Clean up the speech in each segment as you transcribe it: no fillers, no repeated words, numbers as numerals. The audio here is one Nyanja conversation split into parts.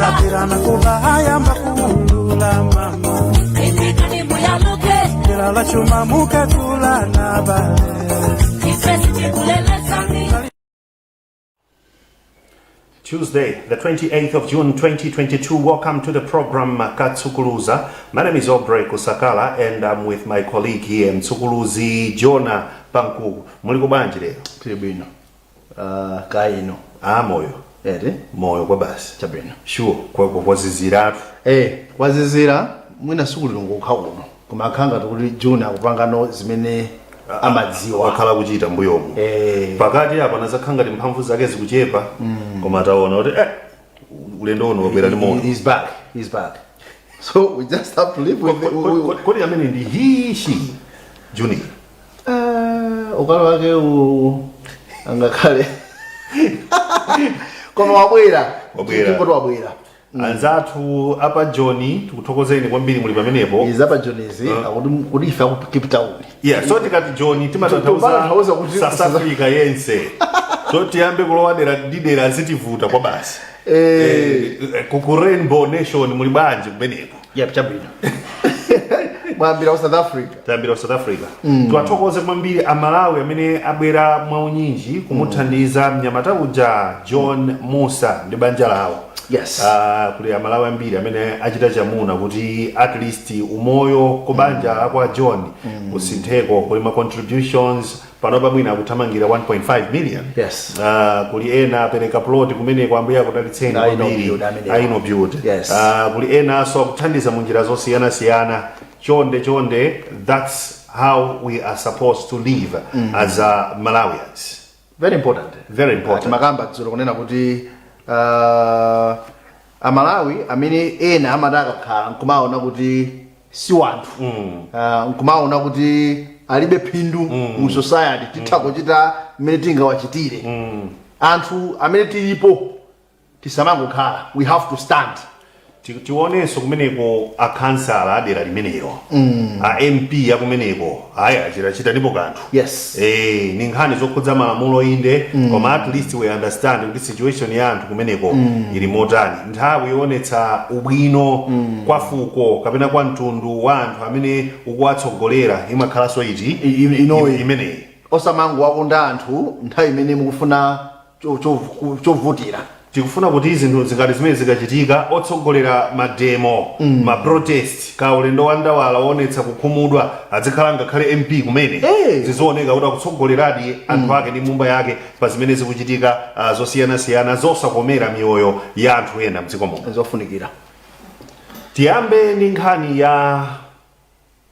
Akapirana kuba ayamba kuulula mama. Kilala chuma mukakula na bale. Tuesday, the 28th of June 2022. Welcome to the program Katsukuluza. My name is Aubrey Kusakala and I'm with my colleague here, Mtsukuluzi Jonah Pankuku. Muli bwanji lero? Tili bwino, kaya ino? Ah, moyo. Ere. Moyo kwa basi. Chabwino. Sure, kwa kwaziziratu. Kwazizira mwina sikulilungu kukha kuno, koma akhanga tikuti June akupangano zimene amadziwa. Wakhala kuchita mbuyomu. Pakati apa nazakhala ngati mphamvu zake zikuchepa, koma taona kuti ulendo uno wabwera ndi moto. He's back, he's back, so we just have to live with it. Kodi amene ndi he, she, Junior? Ukalo wake angakhale, koma wabwera. Wabwera. Tingoti wabwera. Anzathu apa John, tikuthokozeni kwambiri muli pamenepo. Izi apa Johnizi akuti kuti ife aku Cape Town. Yeah, so tikati John timatanthauza timatanthauza kuti South Africa yense. So tiyambe kulowa dera ndi dera zitivuta kwa basi. Ku Rainbow Nation muli bwanji kumeneko? Yep, chabwino. Mwambira ku South Africa. Tayambira ku South Africa. Tiwathokoze kwambiri Amalawi amene abwera mwaunyinji kumuthandiza mnyamata uja John Musa ndi banja lawo. Kuli Amalawi ambiri amene achita chamuna kuti at least umoyo ku banja la kwa John usintheko. Kuli ma contributions pano pamwina akuthamangira 1.5 million. Kuli ena apereka plot kumeneko, Ambuye akudalitseni Aino kwambiri. Build amenewo. Aino Build. Kuli enanso akuthandiza mu njira zosiyanasiyana. Chonde chonde, that's how we are supposed to live as Malawians. Very important. Very important. Timakamba dzulo kunena kuti Amalawi amene ena amati akakhala nkumaona kuti si wanthu, nkumaona kuti alibe phindu mu society, titha kuchita mmene tingawachitire. Anthu amene tilipo tisamangokhala, we have to stand. Tionenso kumeneko akhansala adera limenelo, a MP akumeneko, ayi, achitachita ndipo kanthu. Ni nkhani zokhudza malamulo inde, koma at least we understand kuti situation ya anthu kumeneko ili motani. Nthawi yoonetsa ubwino kwa fuko kapena kwa mtundu wa anthu amene ukuwatsogolera imakhalanso iti? Inoyi. Imeneyi. Osamangowakonda anthu nthawi imene mukufuna chovutira. Tikufuna kuti zinthu zingati zimene zikachitika, otsogolera mademo, ma protest, ka ulendo wa ndawala woonetsa kukhumudwa, azikhala ngakhale MP kumene. Zizioneka kuti akutsogoleradi anthu ake ndi mumba yake pa zimene zikuchitika zosiyanasiyana zosakomera miyoyo ya anthu ena mdziko muno. Zofunikira. Tiyambe ndi nkhani ya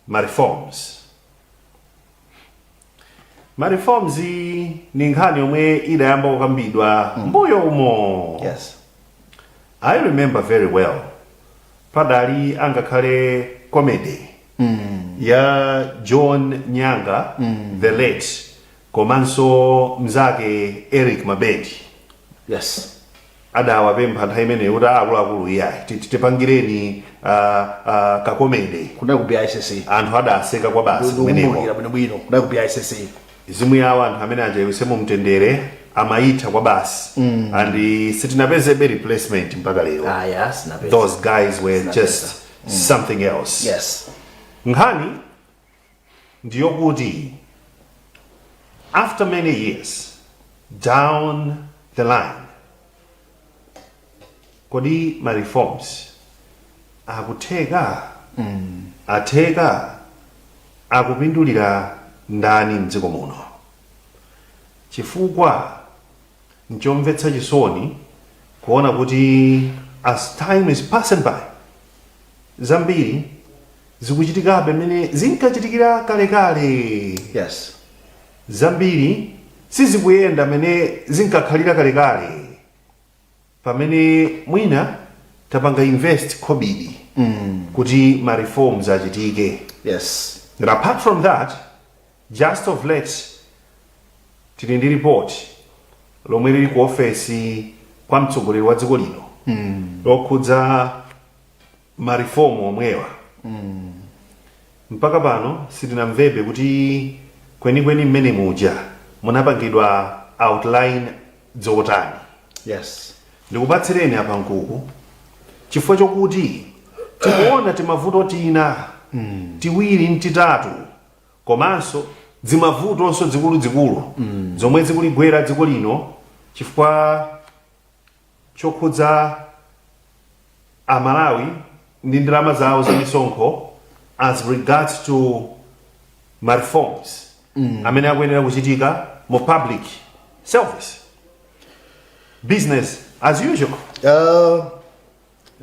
ma reforms. Ma reforms ni nkhani yomwe idayamba kukambidwa mbuyo umo. I remember very well padali angakhale comedy ya John Nyanga, the late, komanso mzake Eric Mabedi. Adawapempha nthawi imeneyo kuti akuluakulu, iyayi, tipangireni ka comedy. Kunali ku BICC. Anthu adaseka kwa basi kumeneko. Ndikukumbukira bwinobwino, kunali ku BICC. Zimwe yawo anthu amene aja mu mtendere, amayitha kwa basi, and sitinapezebe replacement mpaka lero. Ah, yes, napeza. Those guys were just something else. Nkhani ndiyokuti after many years down the line, kodi ma reforms akutheka, atheka, akupindulira ndani mdziko muno? Chifukwa nchomvetsa chisoni kuona kuti as time is passing by, zambiri zikuchitikabe mmene zinkachitikira kalekale. Zambiri sizikuyenda mmene zinkakhalira kalekale, pamene mwina tapanga invest khobidi kuti ma reforms achitike. And apart from that, just of late tili ndi report lomwe lili ku ofesi kwa mtsogoleri wa dziko lino lokhudza ma reform omwewa. Mpaka pano sitinamvebe kuti kwenikweni mmene muja munapangidwa outline zotani. Ndikupatsireni apa nkuku Chifukwa chokuti tikuona timavuto tina tiwiri ntitatu, komanso zimavutonso zikuluzikulu zomwe zikuligwera dziko lino chifukwa chokhudza Amalawi ndi ndalama zawo za misonkho as regards to ma reforms amene akuyenera kuchitika mu public service, business as usual.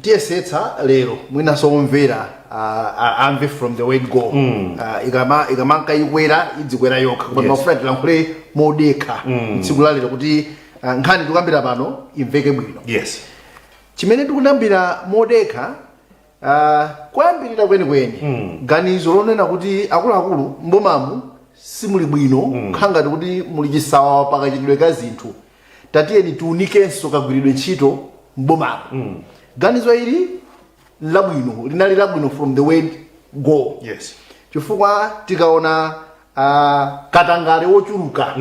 Tiyesetsa lero mwinanso omvera amve from the word go. Ikamanka ikwera, idzikwera yokha, koma timafuna tilankhule modekha tsiku la lero kuti nkhani tikuyambira pano imveke bwino. Chimene tikuyambira modekha, kuyambirira kwenikweni ganizo lonena kuti akuluakulu, mbomamu simuli bwino, kukhala ngati kuti muli chisawawa pakachitidwe ka zinthu, tatiyeni tiunikenso kagwiridwe ntchito mbomamu. Ganizo ili labwino, linali labwino from the word go, chifukwa tikaona katangale wochuluka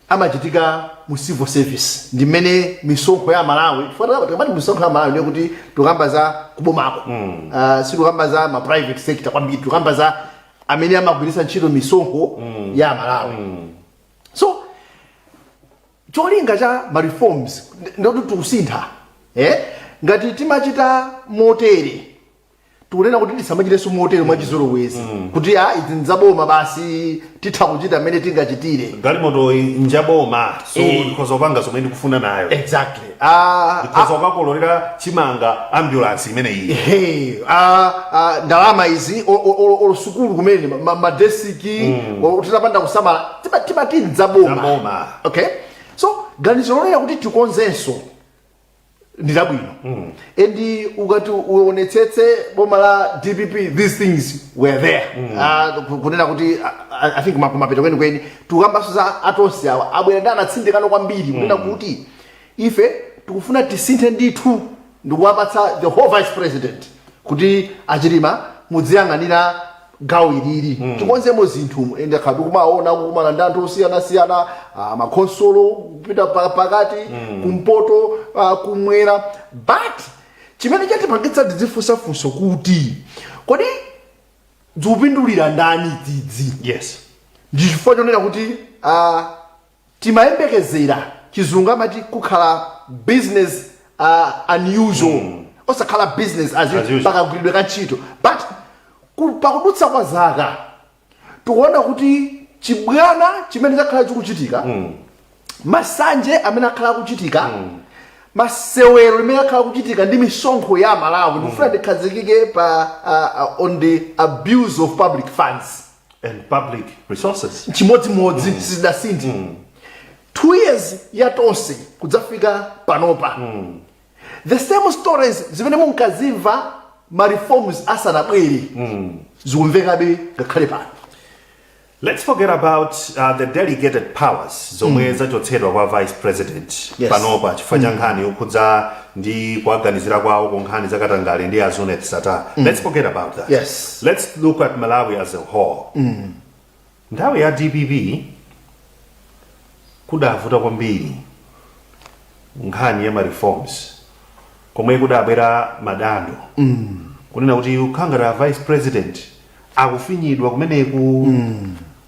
amachitika mu civil service, ndi mmene misonkho ya Malawi. Chifukwa tikamati misonkho ya Malawi, ndiye kuti tikamba za kubomako, sitikamba za ma private sector kwambiri, tikamba za amene amagwiritsa ntchito misonkho ya Malawi. So cholinga cha ma reforms ndoti tikusintha, eh? Ngati timachita motere, tikunena kuti tisamachitenso motere mwachizolowezi, kuti a izi nzaboma basi, titha kuchita mmene tingachitire. Galimoto njaboma, so ndikhoza kupanga zomwe ndikufuna nayo. Ndikhoza kukakololera chimanga ambulance imene iyi. Hey, ndalama izi, sukulu kumene madesiki, titapanda kusamala, timati nzaboma. Zaboma. Okay, so ganizo lonena kuti tikonzenso ndi labwino, and ukati uonetsetse boma la DPP, these things were there. Kunena kuti I think kumapeto kwenikweni tikambaso za atonse awa abwera ndi anatsindikano kwambiri kunena kuti ife tikufuna tisinthe ndithu, ndikuwapatsa the whole vice president kuti achilima mudziyang'anira gawo ilili, tikonzemo zinthu. Ende khati kumaona kukumana ndi anthu osiyanasiyana, makhonsolo, kupita pakati, kumpoto, kumwera. But chimene chatipangitsa tidzifunsafunso kuti kodi zikupindulira ndani dzidzi, ndi chifukwa chonena kuti timayembekezera, Chizungu amati kukhala business unusual, osakhala business as As usual. pakagwiridwe ka ntchito. But pakudutsa kwa zaka tikuona kuti chibwana chimene chakhala chikuchitika, masanje amene akhala akuchitika, masewero imene akhala akuchitika ndi misonkho ya Malawi, ndikufuna ndikhazikike pa on the abuse of public funds and public resources. Chimodzimodzi, sizidasinthe. 2 years ya Tonse kudzafika panopa, the same stories zimene munkazimva ma reforms asanabwere zikumvekabe ngakhale pano. Let's forget about the delegated powers zomwe zachotsedwa kwa vice president panopa chifukwa cha nkhani yokhudza ndi kuaganizira kwawo ku nkhani zakatangale ndi a Zuneth Sattar. Let's forget about that. Let's look at Malawi as a whole. Nthawi ya DPP kudavuta kwambiri nkhani ya ma reforms, komwe kudabwera madando kunena kuti ukhangata vice president akufinyidwa kumeneku,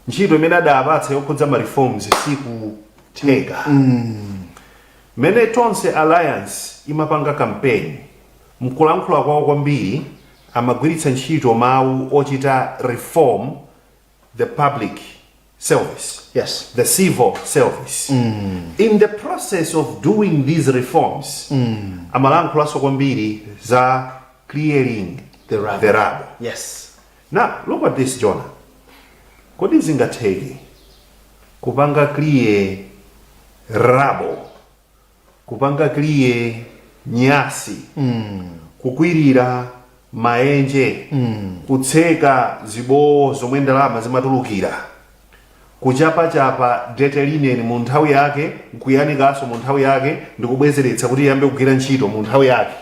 ntchito imene adapatsa yokhudza ma reforms sikutheka. Mmene Tonse Alliance imapanga campaign, mkulankhula kwawo kwambiri amagwiritsa ntchito mawu ochita reform the public service, the civil service. In the process of doing these reforms, amalankhulaso kwambiri za clearing the rubble. The rubble. Now look at this, Jonah. Kodi zingatheke kupanga clear rubble, kupanga clear nyasi, kukwirira maenje, kutseka zibowo zomwe ndalama zimatulukira, kuchapachapa dirty linen mu nthawi yake, nkuyanikanso mu nthawi yake, ndikubwezeretsa kuti iyambe kugwira ntchito mu nthawi yake,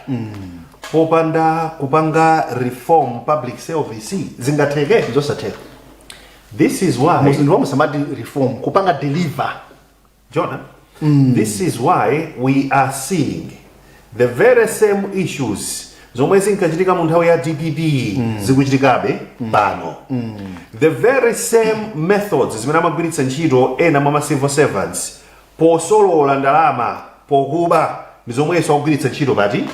popanda kupanga reform public service? Zingatheke? Zosatheka. This is why Ndipo musamati reform, kupanga deliver. Jonah, this is why we are seeing The very same issues zomwe zinkachitika mu nthawi ya DPP zikuchitikabe pano. The very same methods zimene amagwiritsa ntchito ena mwa ma civil servants posolola ndalama, pokuba, ndi zomwenso akugwiritsa ntchito pati.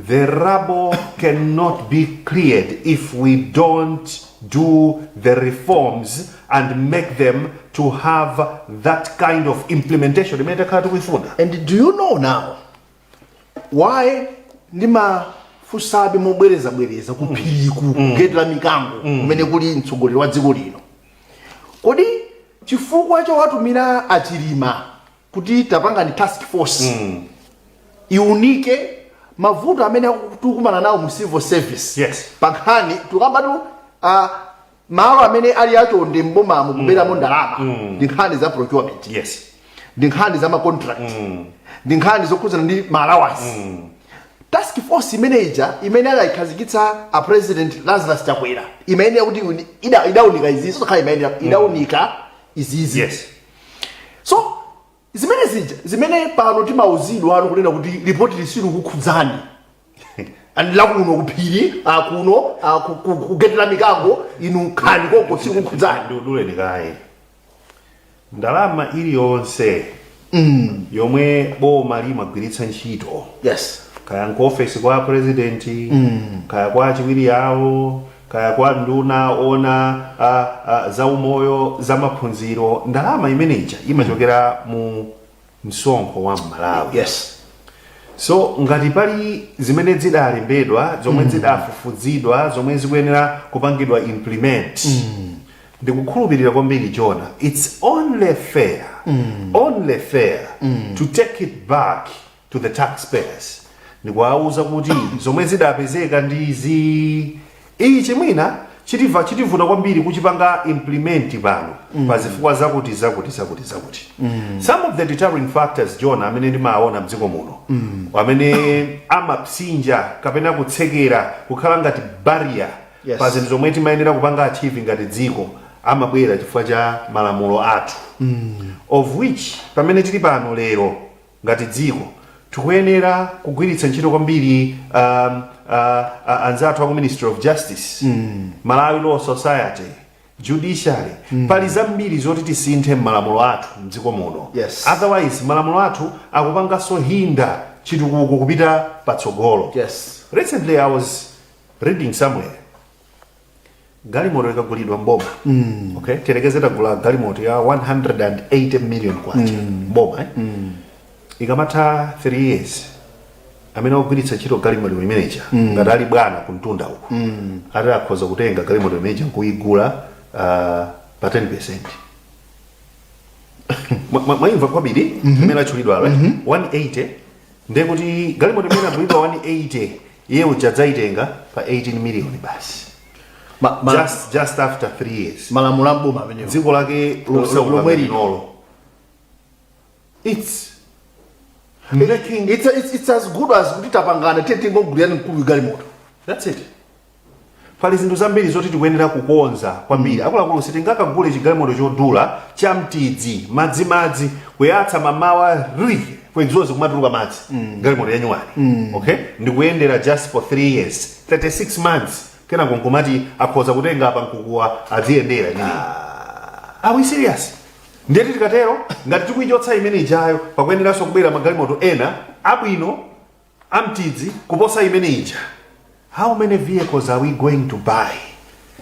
The rubble cannot be cleared if we don't do the reforms and make them to have that kind of implementation imene takhala tikuifuna. And do you know now why ndimafunsabe mobwerezabwereza kuphiriku, geti la mikango, kumene kuli mtsogoleri wa dziko lino? Kodi chifukwa chowatumira Achilima kuti tapangani task force iunike mavuto amene tikukumana nawo mu civil service, pa nkhani tukambatu malo amene ali achonde mbomamo kuberamo ndalama, ndi nkhani za procurement, ndi nkhani za macontract, ndi nkhani zokhudzana ndi ma allowance, task force imeneija imene adayikhazikitsa a President Lazarus Chakwera imene kuti idaunika izizi, sokhala imene idaunika izizi. So zimene zija zimene pano timauzidwa ano kunena kuti ripoti lisili kukhudzani and lakuno kuphiri, kuno kugetera mikango, inu nkhani koko sili kukhudzani. Ndiuduleni kaye. Ndalama iliyonse yomwe boma limagwiritsa ntchito, kaya nkuofesi kwa president, kaya kwa achiwiri yawo, kaya kwa nduna ona zaumoyo, za maphunziro, ndalama imeneija imachokera mu msonkho wa Mmalawi. So ngati pali zimene zidalembedwa, zomwe zidafufuzidwa, zomwe zikuyenera kupangidwa implement, ndikukhulupirira kwambiri, Jona, it's only fair, only fair to take it back to the taxpayers ndikuwauza kuti zomwe zidapezeka ndizi, ichi mwina chitivuta kwambiri kuchipanga implement pano pa zifukwa zakuti, zakuti, zakuti, zakuti. Some of the deterring factors, John, amene ndimaona mdziko muno, amene amapsinja kapena kutsekera, kukhala ngati barrier pa zinthu zomwe timayenera kupanga achieve ngati dziko, amabwera chifukwa cha malamulo athu, of which pamene tili pano lero ngati dziko tikuyenera kugwiritsa ntchito kwambiri anzathu aku Ministry of Justice, Malawi Law Society, judiciary. Pali zambiri zoti tisinthe m'malamulo athu mdziko muno. Otherwise malamulo athu akupanganso hinder chitukuko kupita patsogolo. Recently I was reading somewhere, galimoto ikagulidwa mboma, okay, tiyerekeze tagula galimoto ya 180 million kwacha mboma, eh? Ikamatha 3 years, amene akugwiritsa ntchito galimoto imeneja, ngati ali bwana kumtunda uku, ati akhoza kutenga galimoto imeneja nkuyigula pa 10. Mwayimva kwambiri imene atchulidwa, right? 180, ndiye kuti galimoto imene agulidwa 180, iye uja adzayitenga pa 18 million basi, just after 3 years. Malamulo amboma amenewo. Dziko lake losauka lomwe lino. linolo, it's making It's as good as kuti tapangana, tiye tingogulirani mkulu galimoto. That's it. Pali zinthu zambiri zoti tikuyenera kukonza kwambiri. Akuluakulu, sitingakagule chigalimoto chodula cha mtidzi, madzimadzi, kuyatsa mamawa ri ku exhaust kumatuluka madzi, galimoto yanyuwani, okay, ndikuyendera just for 3 years, 36 months, kenako nkumati akhoza kutenga apa nkukuwa adziyendera imeneyi. Are we serious? Ndiyeti tikatero, ngati tikuichotsa imene ijayo, pakuyeneranso kubwera magalimoto ena abwino amtidzi kuposa imene ija. How many vehicles are we going to buy,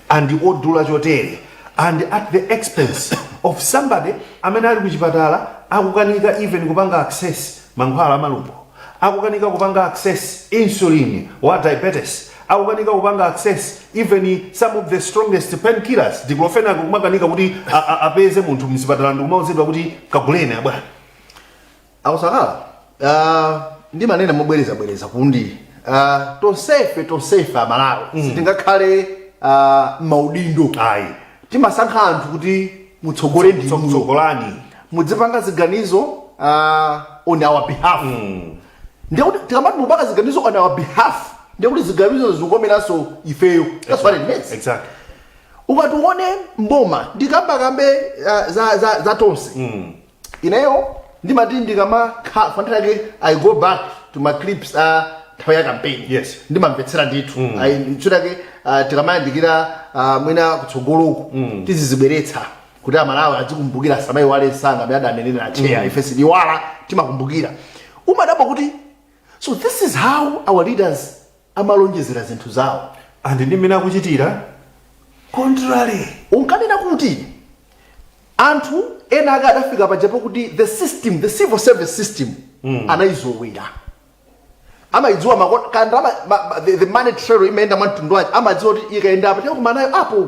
and odula chotere, and at the expense of somebody amene ali kuchipatala, akukanika even kupanga access mankhwala amalungo, akukanika kupanga access insulin wa diabetes, akukanika kupanga access even some of the strongest painkillers, diclofenac, kumakanika kuti apeze munthu mzipatala ndikumauzidwa kuti kaguleni abwana? Akusakala, ndimanena mobwerezabwereza kundi tonsefe Amalawi sitingakhale maudindo. Ayi. Timasankha anthu kuti mutsogole ndinuyo. Tsogolani. Mudzipanga ziganizo on our behalf. Ndikuti tikamati mupanga ziganizo on our behalf, ndikuti ziganizo zikukomeranso ifeyo. That's what it means. Ukati uone mboma, ndikambakambe za tonse, ineyo ndimati ndikamakhala, fanirake I go back tuma clips a nthawi ya campaign. Ndimamvetsera ndithu. Ayi, chotake tikamayandikira mwina kutsogoloku tizizibweretsa kuti Amalawi azikumbukira, samayiwale msanga amene adanenera acheya. Ife sitiwala, timakumbukira. Umadabwa kuti so this is how our leaders amalonjezera zinthu zawo. And ndi mmene akuchitira contrary. Unkanena kuti anthu ena ake adafika pajapo kuti the system, the civil service system, anayizowera, amayidziwa kandalama, the money trail imayenda mwa mtundu wake, amadziwa kuti ikayenda apo tikumana nayo apo.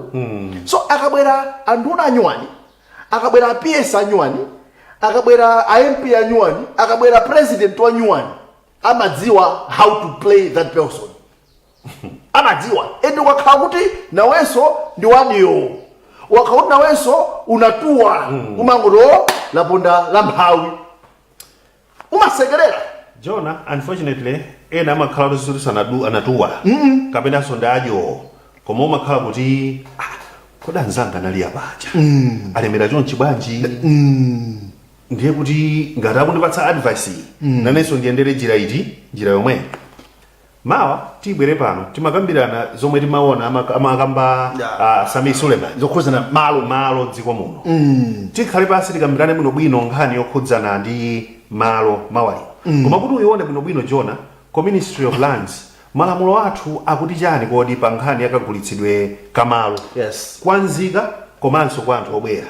So akabwera anduna anyuwani, akabwera a PS anyuwani, akabwera a MP anyuwani, akabwera president wanyuwani, amadziwa how to play that person, amadziwa. And ukakhala kuti nawenso ndi wadiyo, wakhala kuti nawenso unatuwa, umangoti, "O, laponda la mphawi," umasekerera. Jona, unfortunately ena amakhala kuti suti sanadu anatuwa kapenanso ndi adyo, koma umakhala kuti, "Ah, kodi anzanga anali apaja alemera chonchi bwanji? Ndiye kuti ngati akundipatsa advice iyi, nanenso ndiyendere njira iti, njira yomweyo." Mawa tibwere pano, timakambirana zomwe timaona amakamba Sami Suleiman zokhuzana malo. Malo dziko muno. Tikhale pansi tikambirane bwinobwino nkhani yokhudzana ndi malo mawalino. Koma kuti uyione bwinobwino, Jona, ku Ministry of Lands, malamulo athu akuti chani kodi pa nkhani yakagulitsidwe kamalo kwa nzika komanso kwa anthu obwera?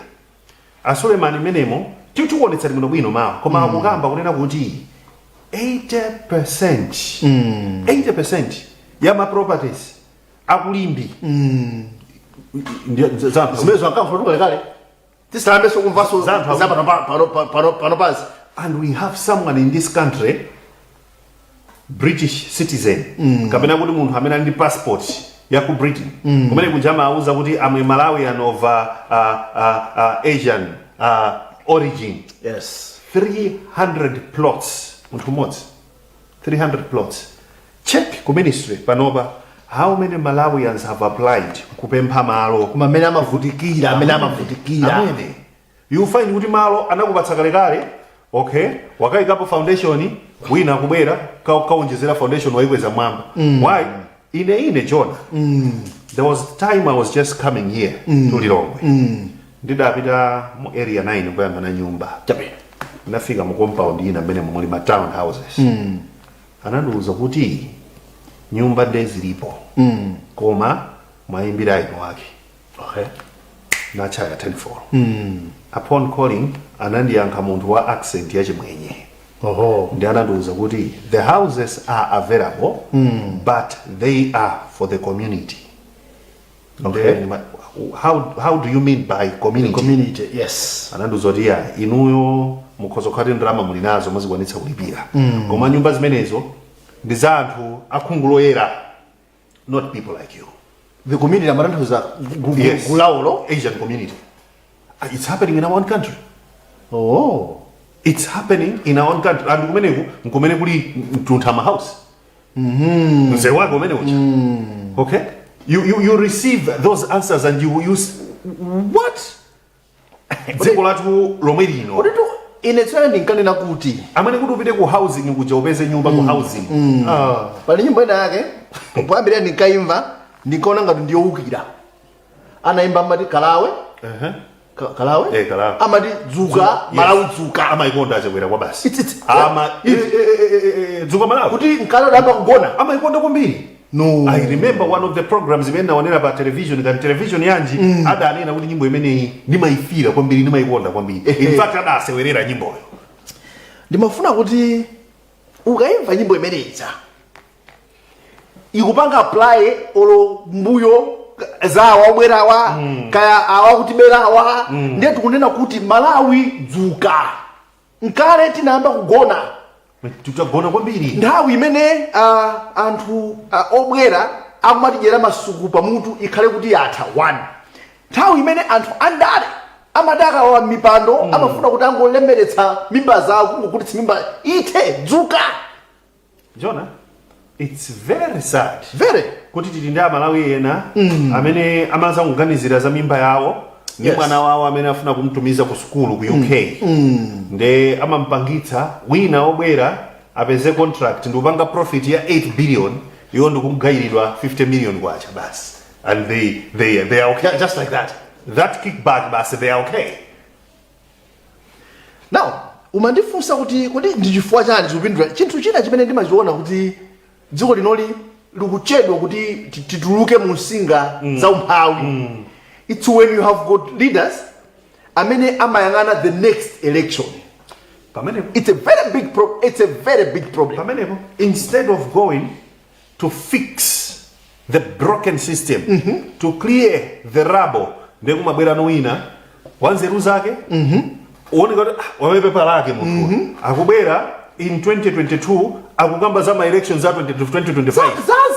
Asulemani menemo tikuonetsa bwinobwino mawa, koma akukamba kunena kuti 80%, 80% ya ma properties akulimbi Zimene zankamva kalekale, tisalambenso kumvanso Zanthu za pano pansi. And we have someone in this country, British citizen, kapena kuti munthu amene ali ndi passport ya ku Britain, kumene kuja amauza kuti, "I'm a Malawian of Asian origin." 300 plots, munthu mmodzi, 300 plots. Check ku ministry panopa how many Malawians have applied kupempha malo. Koma amene amavutikira, amene amavutikira. Amene you find kuti malo anakupatsa kalekale, okay, wakayikapo foundation, wina akubwera kaonjezera foundation, wayikweza mwamba. Why? Ine Jona, there was time I was just coming here to Lilongwe, ndidapita mu Area 9 kuyang'ana nyumba. Ndafika mu compound ina mmene muli ma town houses. Anandiwuza kuti nyumba nde zilipo, koma mwayimbira ino wake. Nachaya 10 4. Upon calling, anandiyankha munthu wa accent ya Chimwenye. Ndi anandiwuza kuti the houses are available, but they are for the community. Then, how do you mean by community? Community, yes. Anandiwuza kuti ya, inuyo mukhoza kukhala ndi ndalama muli nazo, muzikwanitsa kulipira, koma nyumba zimenezo ndi za anthu akhungu loyera, not people like you. The community amatanthauza gulaulo. Asian community. It's happening in our own country. It's happening in our own country. And kumeneku nkumene kuli Mtunthama House, mzee wake umene ucha. Okay, you receive those answers and you use what dziko lathu lomwe lino. Kodi tu ine tsono ndinkanena kuti amene kuti upite ku housing kuja, upeze nyumba ku housing, ah. Pali nyimbo ina yake, poyambirira ndinkayimva ndinkaona ngati ndiyowukira. Anayimba amati Kalawe. Kalawe. Eh, Kalawe. Amati, "Dzuka Malawi, dzuka." Amayikonda Achakwera kwa basi. Ama Ama, dzuka Malawi. Kuti nkale udayamba kugona. Amayikonda kwambiri. No. I remember one of the programs imene naonera pa television, kan television yanji, adanena kuti nyimbo imeneyi ndimayifira kwambiri, ndimayikonda kwambiri. In fact, adasewerera nyimboyo. Ndimafuna kuti ukayimva nyimbo imeneyi ikupanga apply olo mbuyo zawa obwerawa, kaya awa kutiberawa. Ndiye tikunena kuti, "Malawi, dzuka." Nkale tinayamba kugona. Tutagona kwambiri. Nthawi imene anthu obwera akumatidyera masuku pamutu ikhale kuti yatha. One, nthawi imene anthu andale amadaka wa mipando amafuna kuti angolemeretsa mimba zawo, kungogulitsa mimba, ithe. Dzuka. Jona, it's very sad very kuti tili ndi Amalawi ena amene amaza kuganizira za mimba yawo ndi mwana wawo amene afuna kumtumiza ku sukulu ku UK, nde amampangitsa wina obwera. Apeze contract ndikupanga profit ya 8 billion, iwo ndikugayiridwa 50 million kwacha basi, and they are okay. Just like that. That kickback basi, they are okay. Now umandifunsa kuti kuti ndi chifukwa chani zikupindula. Chinthu china chimene ndimachiona kuti dziko linoli likuchedwa kuti tituluke mu msinga za umphawi, it's when you have got leaders amene amayang'ana the next election. Pamenepo. It's a very big problem. Pamenepo, instead of going to fix the broken system, to clear the rubble, ndikumabwera wina wanzeru zake, uoneka kuti ah, wamepepa lake munthu akubwera in 2022, akukamba za ma elections a 2025,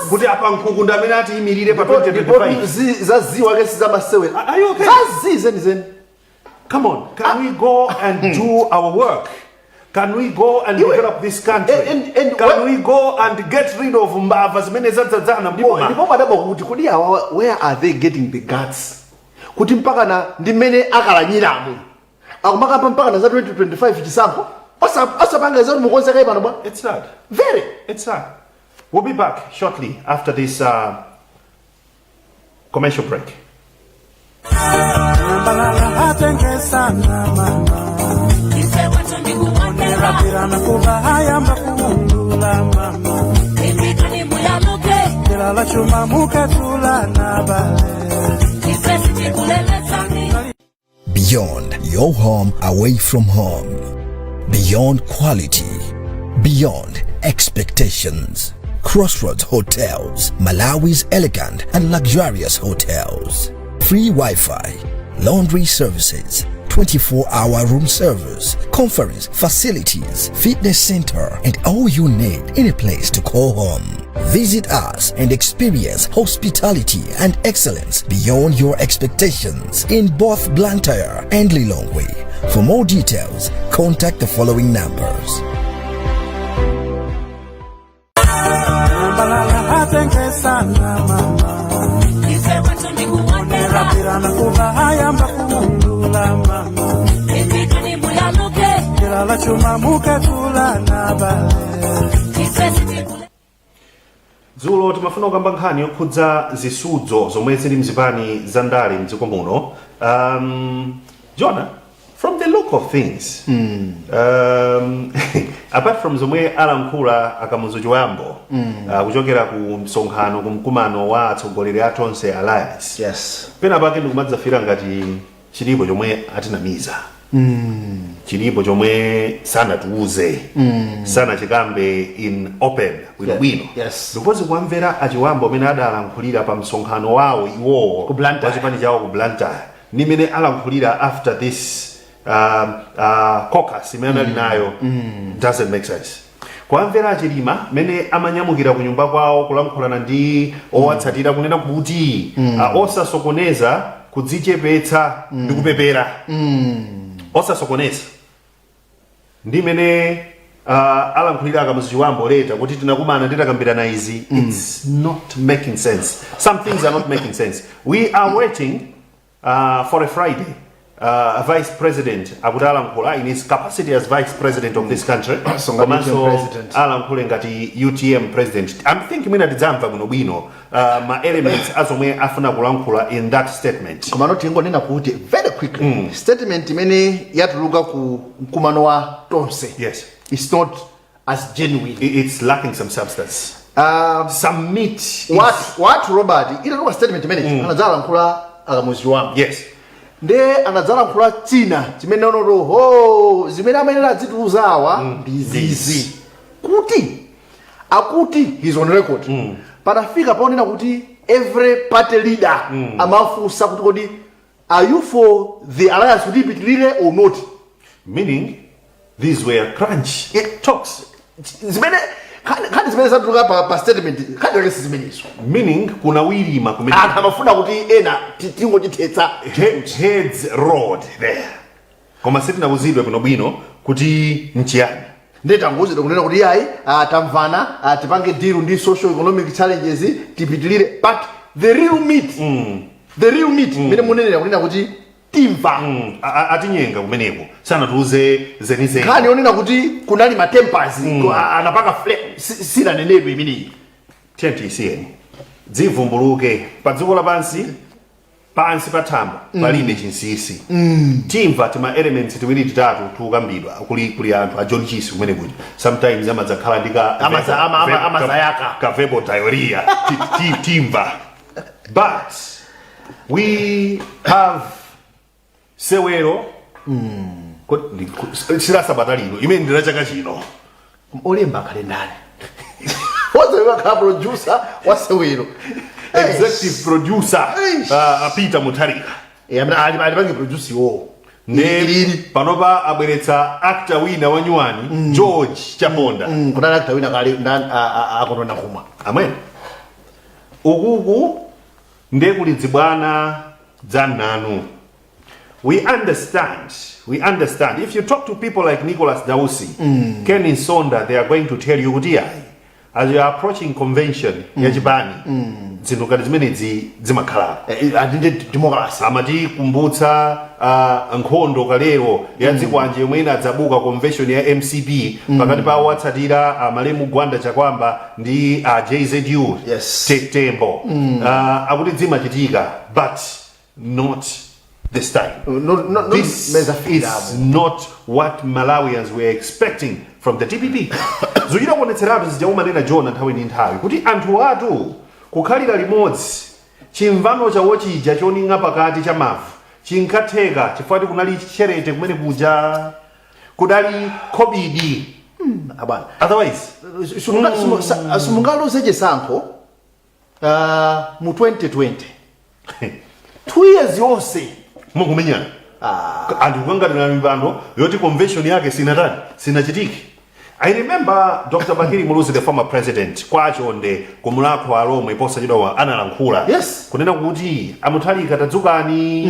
kuti apa nkhuku ndi amene atiyimirire pa 2025. Zaziwa kesi zamasewera. Are you okay? Zazi zenizeni. Come on, can we go and do our work? Can we go and develop this country? And Can we go and get rid of mbava zimene zadzadzana mboma? Ndipo madaba kuti kodi awa, where are they getting the guts kuti mpakana ndi mmene akalanyiramo akumakamba mpakana za 2025 chisankho, osapanga zoti mukonzekayi pano bwa? It's sad. Very. It's sad. We'll be back shortly after this commercial break. Nambalala atengesana mama rapirana kuba hayamba kuulula mama kilala chuma mukatula bale. Beyond your home away from home. Beyond quality. Beyond expectations. Crossroads Hotels, Malawi's elegant and luxurious hotels. Free Wi Fi, laundry services, 24-hour room service, conference facilities, fitness center, and all you need in a place to call home. Visit us and experience hospitality and excellence beyond your expectations in both Blantyre and Lilongwe. For more details, contact the following numbers. Nambalala atengesana mama rapirana kuba hayamba kuulula mama kilala chuma mukatula bale. Dzulo timafuna kukamba nkhani yokhudza zisudzo zomwe zili mzipani za ndale mdziko muno. Jona, from the look of things, apart from zomwe alankhula Akamuzu Chiwambo kuchokera ku msonkhano, ku mkumano wa atsogoleri a Tonse Alliance, pena pake ndikumadzafira ngati chilipo chomwe atinamiza, chilipo chomwe sanatiuze, sanachikambe in open bwinobwino, because kuamvera Achiwambo amene adalankhulira pa msonkhano wawo iwowo Ku Blantyre. wa chipani chawo ku Blantyre ndi imene alankhulira after this caucus imene anali nayo, doesn't make sense. Kuamvera Achilima mene amanyamukira ku nyumba kwawo kulankhulana ndi owatsatira, kunena kuti osasokoneza kudzichepetsa ndi kupepera, osasokoneza ndi mene alankhulira Akamuzu Chiwambo later kuti tinakumana, nditakambirana izi, it's not making sense. Some things are not making sense. We are waiting for a Friday, vice president akuti alankhula in his capacity as vice president of this country, So ngati komanso UTM president. Alankhule ngati UTM president. I'm thinking mwina tidzamva bwinobwino ma elements azomwe afuna kulankhula in that statement. Komano tingonena kuti very quickly, statement imene yatuluka ku mkumano wa Tonse is not as genuine. It's lacking some substance, some meat What Robert, itatuluka statement imene anadzalankhula Akamuzu Chiwambo, nde anadzalankhula china chimene onoto ho zimene amayenera adzitiuza awa ndi izizi, kuti akuti he's on record, panafika paonena kuti every party leader amafunsa kuti kodi are you for the alliance kuti ipitilire or not? Meaning these were crunch talks. Zimene nkhani zimene zatuluka pa statement, nkhani zake si zimenezo. Meaning kuna wirima kumene Anthu amafuna kuti ena tingochithetsa. Heads rolled there, koma sitinawuzidwe bwinobwino kuti nchiyani. Nditangouzidwa kunena kuti yayi, tamvana, tipange deal ndi social economic challenges, tipitilire, but the real meat, the real meat mene munenera kunena kuti Timva. Atinyenga kumeneko, sanatiuze zenizeni. Nkhani yonena kuti kunali ma tempers, anapaka flame, sinanenedwe imeneyi. Tiye tiyisiyeni dzivumbuluke pa dziko lapansi. Pansi pa thambo palibe chinsinsi. Timva tima elements tiwiri titatu tukambidwa. Kuli anthu a John Chisi kumene kuja, sometimes amadzakhala ndi ka Amazayaka. Ka verbal diarrhea. Timva, but we have sewero. Sila sabata lino, imene ndila chaka chino. Olemba akhale ndani? Ozolemba khala producer wa sewero? Executive producer Eish. Peter Mutharika. Eh, amene alipange produce iwowo. Nde Ilili. Panopa abweretsa actor wina wanyuwani, George Chaponda. Kunali actor wina kale ndani? Akondona kumwa. Amene ukuku nde kuli dzibwana dzananu. We understand, we understand. If you talk to people like Nicholas Dausi, Ken Nsonda, they are going to tell you kuti ayi, as you are approaching convention yachipani, zinthu ngati zimenezi zimakhalapo. Atinde democracy. Amatikumbutsa nkhondo kalero ya dzikwanje yomwe inadzabuka convention ya MCP pakati pa owatsatira malemu Gwanda Chakwamba ndi JZU Tembo. Akuti zimachitika, but not this time. No, no, This meza is not what Malawians were expecting from the DPP. Zochita kuonetseratu zija umanena Jona nthawi ndi nthawi kuti anthu atu kukhalira limodzi, chimvano chawo chija choning'a pakati cha mavu chinkatheka chifukwa kunali cherete kumene kuja, kudali khobidi. Abwana. Otherwise Simungaluze chisankho mu 2020, 2 years yonse mukumenyana, anthu kukanganira mipando yoti convention yake sinatani, sinachitike. I remember Dr Bakili Muluzi, the former president, kwachonde kumulakho alomwe posachedwa analankhula kunena kuti aMutharika, tadzukani,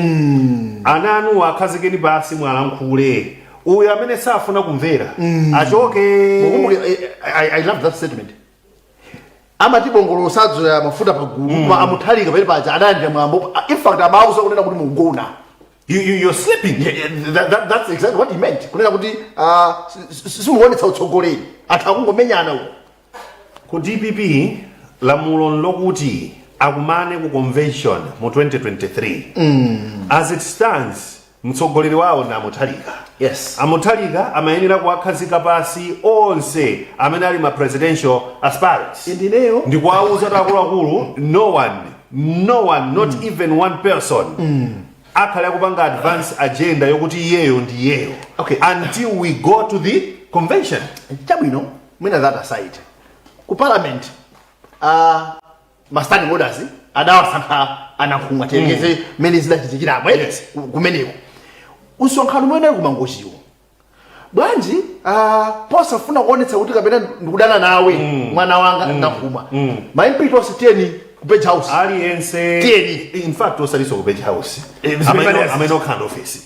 ana anu akhazikeni pasi, mwalankhule. Uyu amene safuna kumvera achoke. Mukumbuke, I love that statement. Amati bongolo sadzoya mafuta pagulu, koma aMutharika pamene paja adayandira mwambo. In fact, amauza kunena kuti mugona. You're sleeping. Yeah, that's exactly what he meant, kunena kuti simuonetsa utsogoleri, anthu akungomenyana uko. Ku DPP lamulo lokuti akumane ku convention mu 2023. As it stands, mtsogoleri wawo ndi aMutharika. AMutharika amayenera kuwakhazika pasi onse amene ali ma presidential aspirants Indineyo. ndikuwauza kuti akuluakulu, no one, no one, not even one person akhale akupanga advance agenda yokuti iyeyo ndi iyeyo until we go to the convention. Chabwino, mwina that aside, ku parliament ma standing orders adawasankha anankhumwa, tiyelekeze mmene zidachitikiramo. Yes. Kumeneko usonkhano umene ali kuMangochiwo bwanji, posafuna kuonetsa kuti kapena ndikudana nawe mwana wanga Nankhumwa, ma MP tonse tiyeni ku Page House. Aliyense. Tiyeni. In fact, osaliso ku Page House. Zimene Amene okhala office,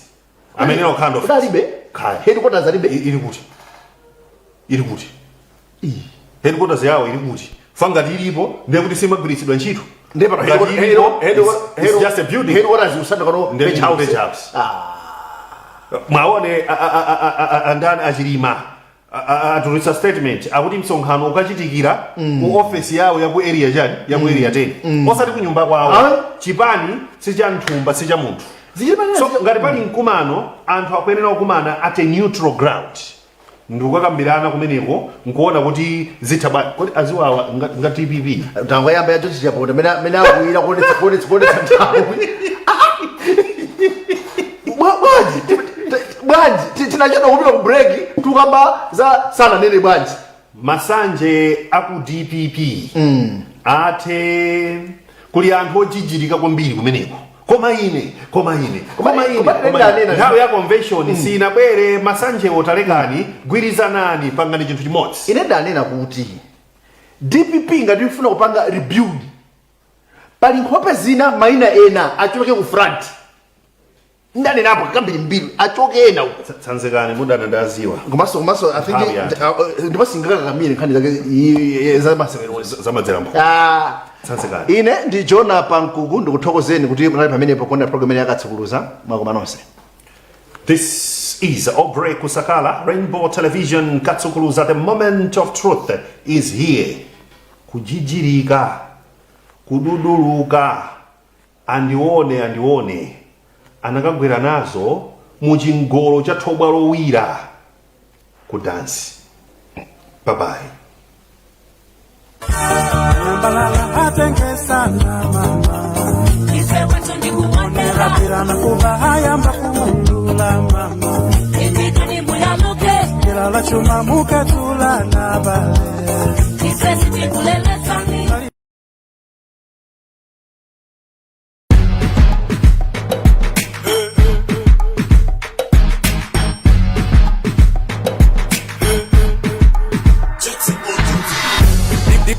amene okhala office. Kudalibe Kaya. headquarters alibe? Ili kuti? Ili kuti headquarters yawo? Ili kuti? Fangati ilipo, ndiye kuti simagwiritsidwa ntchito. Ndiye pano Ngati ilipo, it's just a building. Headquarters usanda kano Ndiye Page House. Page House. Mwaone andani, aChilima atulutsa statement akuti msonkhano ukachitikira ku office yawo ya ku area chani, ya ku Area 10, osati ku nyumba kwawo. Chipani si cha nthumba, si cha munthu. So ngati pali mkumano, anthu akuyenera kukumana at a neutral ground ndikukakambirana kumeneko nkuona kuti zitha bwanji. Kodi aziwawa nga DPP? Ntango yamba ya George Chaponda mene mene akuyira kuonetsa nthawi. Bwanji bwanji tinachedwa kupita ku break, tukamba za sananene bwanji? Masanje aku DPP athe. Kuli anthu ojijirika kwambiri kumeneko. Koma ine, koma ine, koma ine, koma koma ine. Ndanena. Nthawi ya convention sinabwere. Masanjewo talekani, gwirizanani, pangani chinthu chimodzi. Ine ndanena kuti DPP ngati ifuna kupanga rebuild, pali nkhope zina, maina ena achoke ku front. Ndanenapo kambirimbiri, achoke ena uko. Tsanzikani mudana ndaziwa. Komanso I think Nthawi yathu. Ndipo singakakamire nkhani zake za masewerozi. Zamadzera. Ah, Tsanzikani. Ine ndi Jona Pankuku, ndikuthokozeni kuti munali pamenepo kuona program ya Katsukuluza. Mwakoma nonse. This is Aubrey Kusakala, Rainbow Television, Katsukuluza. The moment of truth is here. Kujijirika, kududuluka, andione andione, anakagwera nazo muchingolo cha thobwa lowira ku dansi. Bye bye. Nambalala atengesana mama. Ife kwetu ndikuonera. Kapirana kuba hayamba kuulula mama. Indikani muyaluke. Kilala chuma mukatula na bale. Ife sitikulelesani.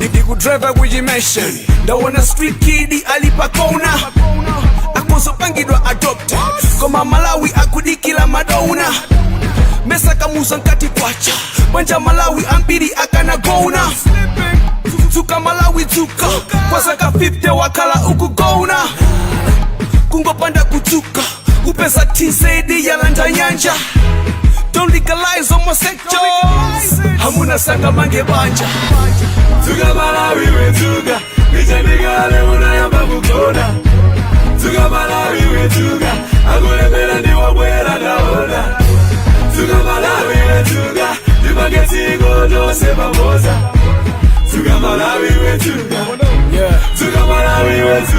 Ndikudriva kuchimeshe, ndaona street kid ali pakona, akozopangidwa adopt, koma Malawi akudikila madona mesa kamuza nkati kwacha banja. Malawi ambiri akanagona. Dzuka Malawi, dzuka! Kwa zaka 50 wakhala ukugona, kungopanda kudzuka upeza TZ yalanda nyanja. Don't legalize homosexuals, hamuna sanga mange banja. Dzuka Malawi wedzuka, ichandikale unayamba kugona. Dzuka Malawi wedzuka, akulemera ndiwabwera ndaona. Dzuka Malawi wedzuka, tipange dziko tonse pamodzi. Dzuka Malawi wedzuka, dzuka Malawi wedzuka.